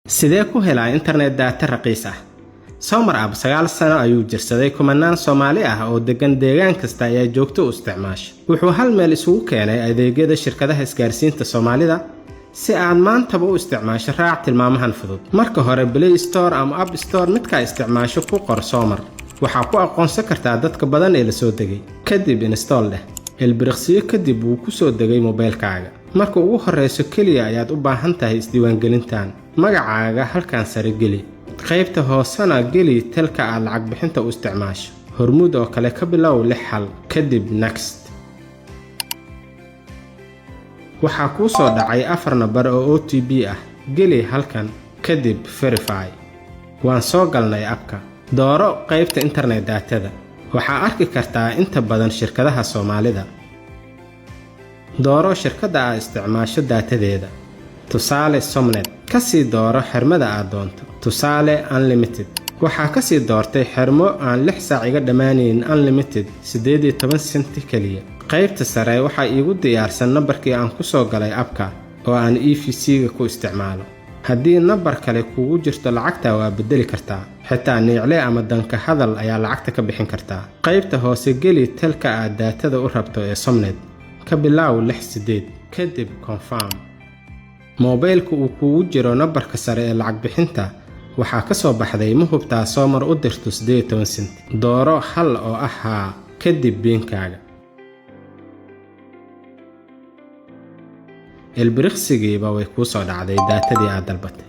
Sidee ku helaa internet data raqiis ah? Somar App 9 sano ayuu jirsaday. Kumanaan Soomaali ah oo degan deegaan kasta ayaa joogto u isticmaasha. Wuxuu hal meel isugu keenay adeegyada shirkadaha isgaarsiinta Soomaalida. Si aad maantaba u isticmaasho, raac tilmaamahan fudud. Marka hore, Play Store ama App Store midkaa isticmaasho ku qor Somar. Waxaa ku aqoonsan kartaa dadka badan ee la soo degay. Kadib install dheh. Ilbiriqsiyo kadib wuu ku soo degay moobaylkaaga. Marka ugu horreyso keliya ayaad u baahan tahay isdiiwaangelintan. Magacaaga halkan sare geli, qaybta hoosena geli telka aad lacag bixinta u isticmaasho. Hormuud oo kale, ka bilow lix hal. Kadib next. Waxaa kuu soo dhacay afar nambar oo OTP ah. Geli halkan, kadib verify. Waan soo galnay app-ka. Dooro qaybta internet data-da. Waxaa arki kartaa inta badan shirkadaha Soomaalida. Dooro shirkadda aad isticmaasho data-deeda, tusaale Somnet. Ka sii dooro xirmada aad doonto, tusaale unlimited. Waxaa ka sii doortay xirmo aan 6 saac iga dhammaanayn, unlimited, 18 senti keliya. Qaybta sare waxaa iigu diyaarsan nambarkii aan ku soo galay app-ka oo aan EVC-ga ku isticmaalo. Haddii nambar kale kugu jirto lacagta, waa beddeli kartaa. Xitaa niicle ama danka hadal ayaa lacagta ka bixin kartaa. Qaybta hoose geli telka aad data-da u rabto ee Somnet, ka bilaaw lix sideed. Kadib confirm. Moobaylka uu kugu jiro nambarka sare ee lacag bixinta waxaa ka soo baxday: "Ma hubtaa Somar u dirto 18 senti?" Dooro hal oo ah haa, kadib PIN-kaaga. Ilbiriqsigiiba way kuu soo dhacday data-dii aad dalbatay.